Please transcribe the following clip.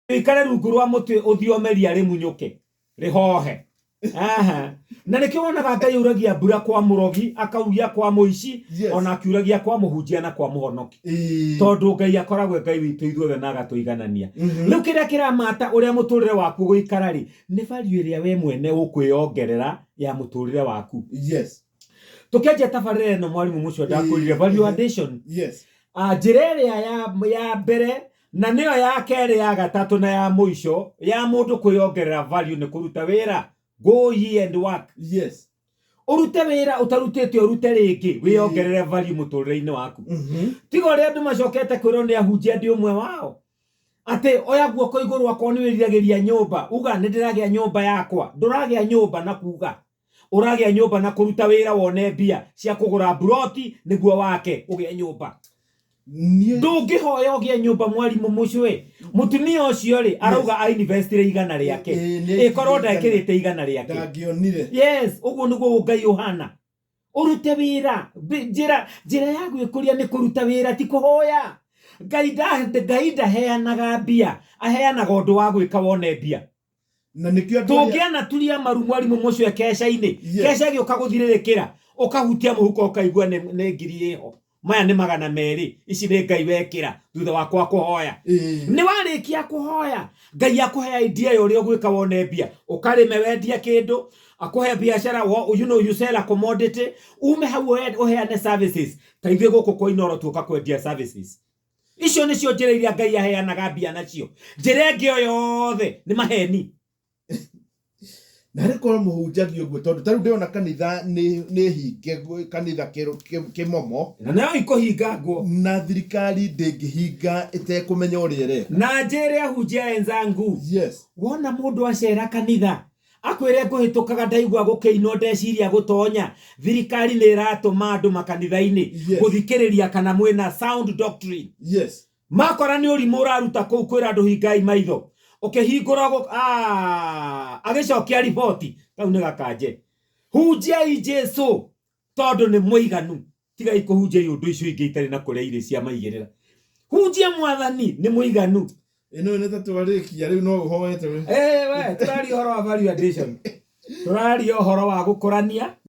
Ũikare rungu rwa mũtĩ ũthiome ria rĩmunyũke rĩhohe. Aha. Na nĩkĩo wonaga Ngai auragia mbura kwa mũrogi, akauria kwa mũici, ona akiuragia kwa mũhunjia na kwa mũhonoki. Tondũ Ngai akoragwo e Ngai witũ ithuothe na agatũiganania. Rĩu kĩrĩa kĩramata ũrĩa mũtũrĩre waku ũgũikara rĩ, nĩ value ĩrĩa we mwene ũkwĩyongerera ya mũtũrĩre waku. Tũkĩanjia tabarĩra ĩno mwarimũ mũcio ndakwĩrire value addition. Ah, njĩra ĩrĩa ya mbere na nĩyo ya kerĩ ya gatatũ na ya mũico ya mũndũ kwĩyongerera value nĩ kũruta wĩra. Go ye and work. Ũrute wĩra ũtarutĩte ũrute rĩngĩ wĩyongerere value mũtũrĩre-inĩ waku. Tiga ũrĩa andũ macokete kwĩrwo nĩ ahunjia ndĩ ũmwe wao. Atĩ oya guoko igũrũ akorwo nĩ wĩriragĩria nyũmba, uga nĩ ndĩragĩa nyũmba yakwa. Ndũragĩa nyũmba na kuga. Ũragĩa nyũmba na kũruta wĩra wone mbia cia kũgũra mburoti nĩguo wake ũgĩe nyũmba. Ndũngĩhoya ũgĩe nyũmba mwarimũ mũcwe. Mũtumia ũcio rĩ arauga a investire igana rĩake. Ĩkorwo ndekĩrĩte igana rĩake. Ndangĩonire. Yes, ũguo nĩguo Ngai ũhana. Ũrute wĩra. Njĩra ya gwĩkũria nĩ kũruta wĩra ti kũhoya. Ngai ndaheanaga mbia, aheanaga ũndũ wa gwĩka wone mbia. Na nĩkĩo andũ arĩa- Tũngĩanaturia maru mwarimũ mũcwe keca-inĩ, keca ĩgĩũka gũthirĩrĩkĩra, ũkahutia mũhuko ũkaigua nĩ ngiri ĩho. Maya nĩ 200, ici nĩ Ngai wekĩra thutha wakwa kũhoya. Nĩ warĩkia kũhoya, Ngai akũhe idea ya ũrĩa ũgwĩka wone mbia. Ũkarĩme wendie kĩndũ, akũhe biacara, you know, you sell a commodity, ume hau ũheane services. Ta ithuĩ gũkũ kwa Inooro tuoka kwendia services. Icio nĩcio njĩra iria Ngai aheanaga mbia nacio. Njĩra ĩngĩ o yothe nĩ maheni. Na rĩ korwo mũhunjagia ũguo, tondũ ta rĩu ndĩrona kanitha nĩ hinge, kanitha kĩmomo. Na no ikũhingangwo. Na thirikari ndĩngĩhinga ĩtekũmenya ũrĩa ĩreka. Na njĩre ahunjia enzangu. Wona mũndũ acera kanitha, akwĩre ngũhĩtũkaga ndaigua gũkĩinwo ndeciria gũtonya, thirikari nĩ ĩratũma andũ makanitha-inĩ gũthikĩrĩria kana mwĩna sound doctrine. Makora nĩ ũrimũ ũraruta kũu kwĩra andũ hingai maitho. Ũkĩhingũra agĩcokia riboti, kau nĩ gakanje. Hunjiai Jesu tondũ nĩ mũiganu. Tigai kũhunjia iũndũ icio ingĩ itarĩ na kũrĩa irĩ cia maigĩrĩra. Hunjia mwathani nĩ mũiganu. Ĩno nĩ ta twarĩkia rĩu no ũhoete we. We, tũraria ũhoro wa value addition. Tũraria ũhoro wa gũkũrania.